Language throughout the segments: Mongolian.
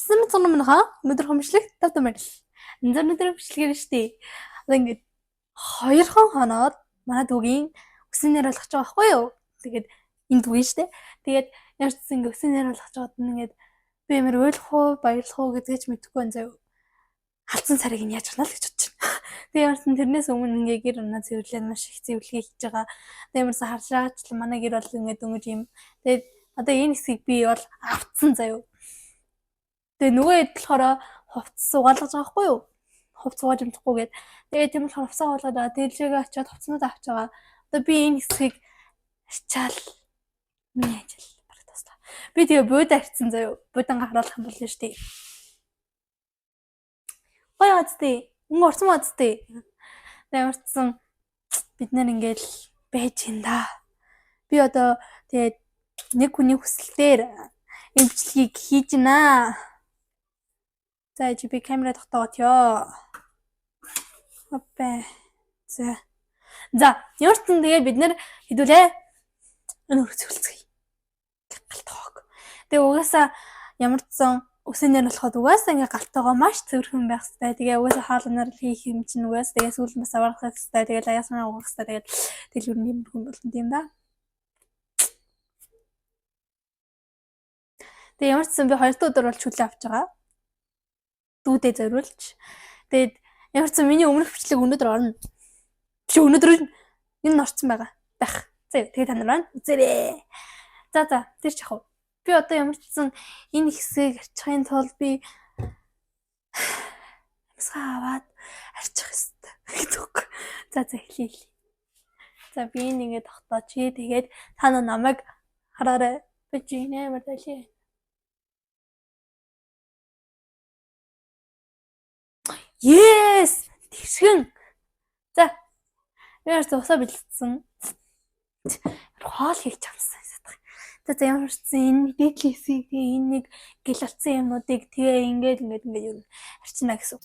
Сайн мэцхан минь хаа өнөөдөр хомшлог тавтай морил. Энэ өнөөдөр бичлэгээр штий. Одоо ингээд 2 хоноод манай дүүгийн өсөн нэр болгож байгаа байхгүй юу? Тэгээд энэ дүүгийн штэ. Тэгээд ямар ч гэсэн ингээд өсөн нэр болгож байгаад нь ингээд би амар уйлах уу, баярлах уу гэдгийг ч мэдэхгүй байна заяа. Алдсан царайг нь яаж гарна л гэж бодож байна. Тэгээд ямар ч гэсэн тэрнээс өмнө ингээд гэр унаа цэвэрлээд маш их цэвэрлэгээ хийж байгаа. Тэгээд ямарсан харж байгаа ч л манай гэр бол ингээд дөнгөж юм. Тэгээд одоо энэ хэсгийг би бол автсан заяа. Тэгээ нөгөө хэд болохоор хувцас угаалгаж байгаа байхгүй юу? Хувцас угааж амжихгүй гээд. Тэгээ тийм болохоор хувцас угаалгаад байгаа. Дээлжээгээ очиод хувцснуудаа авч байгаа. Одоо би энэ хэсгийг арчаал миний ажил бараг туслаа. Би тэгээ бууда арчсан заяа. Буудангаа харуулах юм бол шүү дээ. Гоё үсттэй. Өнгө орсон маа үсттэй. Тэгээ ямарчсан бид нар ингээл байж ин да. Би одоо тэгээд нэг хүний хүсэлтээр энэ бичлэгийг хийж гинэ. За чи би камера тогтоогоот ёо. Опа. За. За, ямар ч юм тэгээ бид нэр хэдүүлээ. Энэ хөрцөлцгий. Галтгоог. Тэгээ угаасаа ямар ч сан өсөнөр болоход угаасаа ингээ галтгоогоо маш цэвэрхэн байх хэвээр. Тэгээ угаасаа хоолноор хийх юм чинь угаасаа тэгээ сүүл нь бас аврах хэвээр. Тэгээ аяасмаа угаах хэвээр. Тэгээд тэгэл юу юм хүн болно тийм да. Тэгээ ямар ч сан би хоёр дахь өдөр бол чөлөө авч байгаа. Дүүдээ зориулж. Тэгээд ямар ч сан миний өмнөх бичлэг өнөөдөр орно. Биш өнөөдөр энэ орцсон байгаа. Байх. За тэгээ та нар маань үзээрэй. За за тэр ч яах вэ? Би одоо ямар ч сан энэ хэсгийг арчихын тулд би амьсгаа аваад арчих ёстой гэдэг үг. За за эхлэе. За би энэ ингэ тогтоочъё. Тэгээд та нар намайг хараарай. Би чи амар далий. Yes! Тэгшгэн. За. Би бас усаа бэлдсэн. Хоол хийх чамсан гэдэг. За за ямар ч гэсэн энэ дээдлийн хэсгийг тэгээ энэ нэг гэлалцсан юмнуудыг тэгээ ингээд ингээд ингээд юу арчина гэсэн.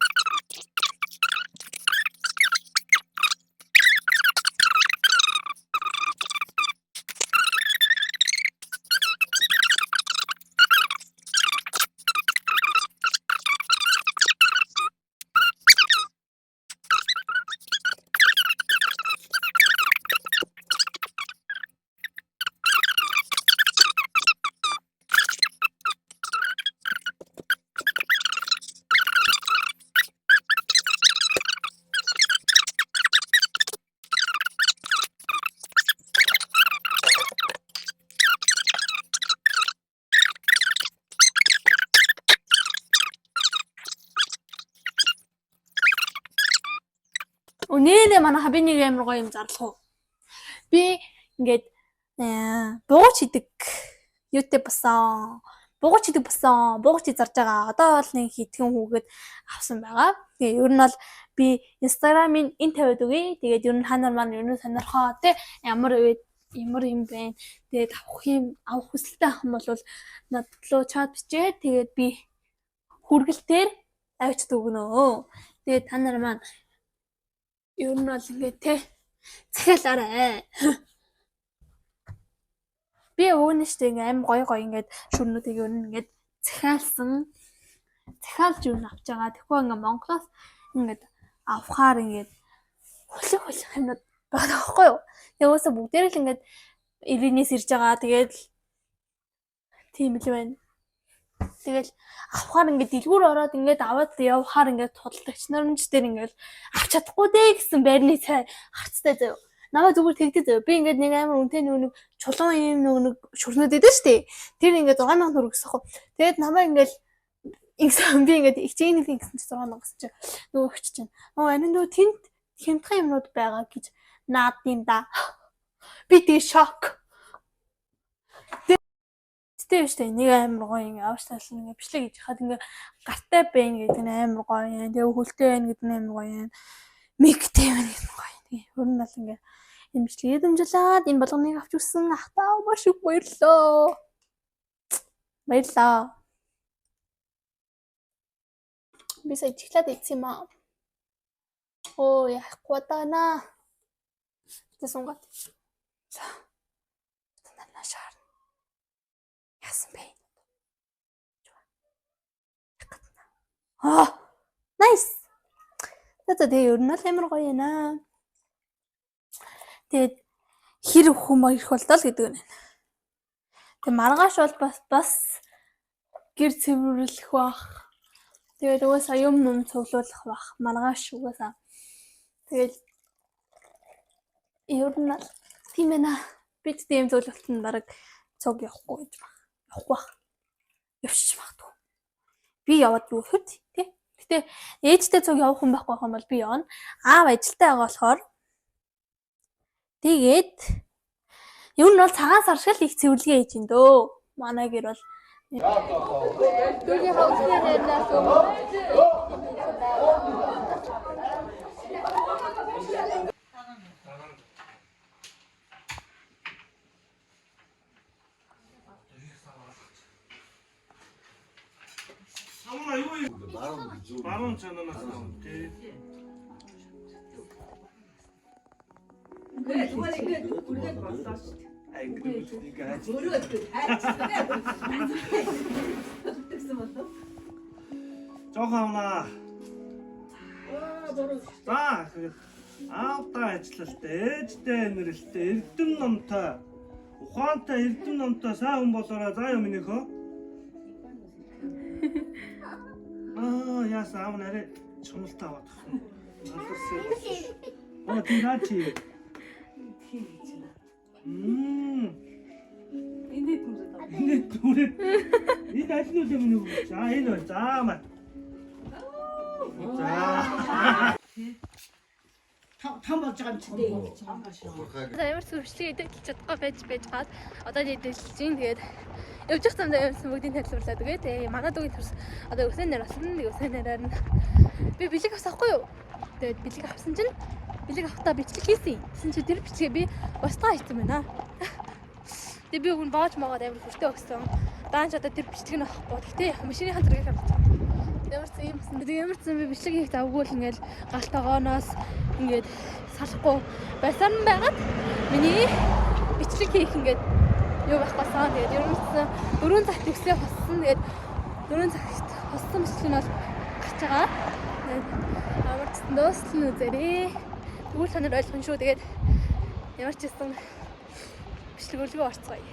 Өнөө манай би нэг амар гоё юм зарлах уу. Би ингээд буугч идэг юутэй болсон. Буугч идэг болсон. Буугч зарж байгаа. Одоо бол нэг хитгэн хүүгээд авсан байгаа. Тэгээ ер нь бол би Instagram-ын энэ тавиад өгье. Тэгээд ер нь та нар маань ер нь сонирхоо те ямар үе ямар юм бэ? Тэгээд авах юм авах хүсэлтэй ах юм бол над руу чат бичээ. Тэгээд би хүргэлтээр авчид өгнө. Тэгээд та нар маань ер нь бол ингээд те захиалаарай. Би өгнө штэ ингээ аим гоё гоё ингээд шүрнүүдийг ер нь ингээд захиалсан. Захиалж юу н авч байгаа. Тэгэхгүй ингээ Монголоос ингээд авахаар ингээд хөлөх хөлөх юмнууд байгаа байхгүй юу? Тэгээ уусаа бүгдээр л ингээд ирэнээс ирж байгаа. Тэгээд тийм л байна. Тэгэл авахаар ингээд дэлгүүр ороод ингээд аваад явахаар ингээд худалдагч нар нь ч тэр ингээд авч чадахгүй дээ гэсэн байрны цай харцтай заяа. Намайг зүгээр тэгдэг заяа. Би ингээд нэг амар үнэтэй нөгөө нэг чулуун юм нөгөө нэг шүрнүүд идэв штэ. Тэр ингээд 6000 төгрөг гэсэн хөө. Тэгээд намайг ингээд ингэсэн би ингээд хичээн нэг ингэсэн чи 6000 гэсэн чи нөгөө өгч чинь. Оо анин нөгөө тэнд хямдхан юмнууд байгаа гэж наад юм да. Би тэгээ шок. Гэтэ биш үү нэг амар гоё ингээ авч талсан ингээ бичлэг хийж хаад ингээ гартай байна гэдэг нь амар гоё юм. Тэгээ хөлтэй байна гэдэг нь амар гоё юм. Мигтэй байна гэдэг нь гоё. Тэгээ ер нь бол ингээ энэ бичлэгээ дэмжүүлээд энэ болгоныг авч ирсэн ахтаа маш их баярлалаа. Баярлалаа. Би сая чиглээд идсэн юм аа. Оо яахгүй даа. Тэ сунгаад. За. Танаа шаарна. Яасан бэ? Аа. Nice. За тэгээ ер нь л амар гоё юм аа. Тэгээд хэр хүн ирэх болдоо л гэдэг нь. Тэгээд маргааш бол бас гэр цэвэрлэх бах. Тэгээд угаасаа юм юм цуглуулах бах. Маргааш угаасаа. Тэгээд ер нь л тийм байна. Би ч тийм зөвлөлт нь бараг цуг явахгүй гэж баг. Явахгүй бах. Явчих магадгүй. Би яваад юу гэхэд тий. Гэтэ ээжтэй цуг явах хүн байхгүй юм бол би явна. Аав ажилтай байгаа болохоор тэгээд ер нь бол цагаан сар шиг л их цэвэрлэгээ хийж ин дөө. Манай гэр бол дүүгийн хавцны нэрнээс өмнө 상훈아 이거 10,000원 전화놨어. 네. 그래 동안에 그 우리가 봤어. 아이 그러니까 우리가 그 다. жоохон авнаа. За тэгээд аавдаа ажиллалтай, ээжтэй инэрлэлтэй, эрдэм номтой, ухаантай эрдэм номтой сайн хүн болоорой. За юу минийхөө. Аа яасан аав нарай чумалтай аваад тахсан. Алдарсан. Оо тийм наа чи. Мм. Энэ түрээ. Энэ аль нь үлээ миний хүү? За энэ байна. За маа. За. Том болж байгаа юм чи дээ. За ямар ч хөвчлөг идэж чадахгүй байж байж гад одоо идэлж чинь тэгээд явж явах замдаа ямарсан бүгдийг тайлбарлаад өгье. Тэгээ манай дүүгийн төрс одоо өсөн нэр болсон нэг өсөн нэрээр нь би бэлэг авсахгүй юу? Тэгээд бэлэг авсан чинь бэлэг авахтаа бичлэг хийсэн. Тэгсэн чинь тэр бичлэгээ би устгаа хийсэн байна. Тэгээ би өгн боож могоод амар хүртээ өгсөн. Даанч одоо тэр бичлэг нь авахгүй. Гэтэ машиныхаа зэрэг авчих. Ямар ч юм гэсэн. Тэгээ ямар ч юм би бичлэг хийх завгүй л ингээл галт огооноос ингээд салахгүй байсан байгаад миний бичлэг хийх ингээд юу байхгүйсэн. Тэгээд ер нь ч 4 цагт өсөө хоссон. Тэгээд 4 цагт хоссон бичлэг нь бол гарч байгаа. Тэгээд амар ч дуустал нь үзээрэй. Тэгвэл та нар ойлгоно шүү. Тэгээд ямар ч гэсэн бичлэг өглөө орцгоё.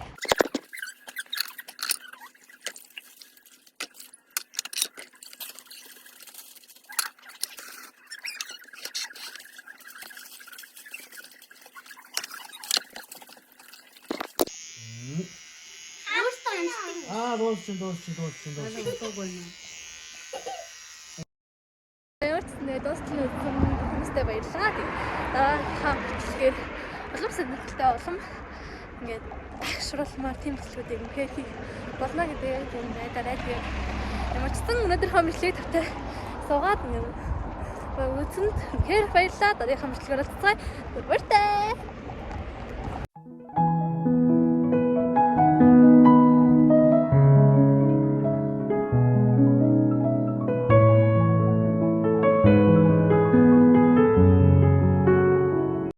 Аа дуусчин дуусчин дуусчин дуусчин. Ямар ч гэсэн дуустал нь үзсэн хүмүүстээ баярлалаа. Тэгээд дараагийнхаа бичлэгээр улам сонирхолтой улам ингээд агшруулмаар тийм бичлэгүүдийг үнэхээр хийх болно гэдэг тийм найдаарай. Тэгээд ямар ч гэсэн өнөөдрийнхөө бичлэгийг тавтай суугаад ингээд үзсэнд үнэхээр баярлалаа. Дараагийнхаа бичлэгээр уулзцгаая. Баяртай.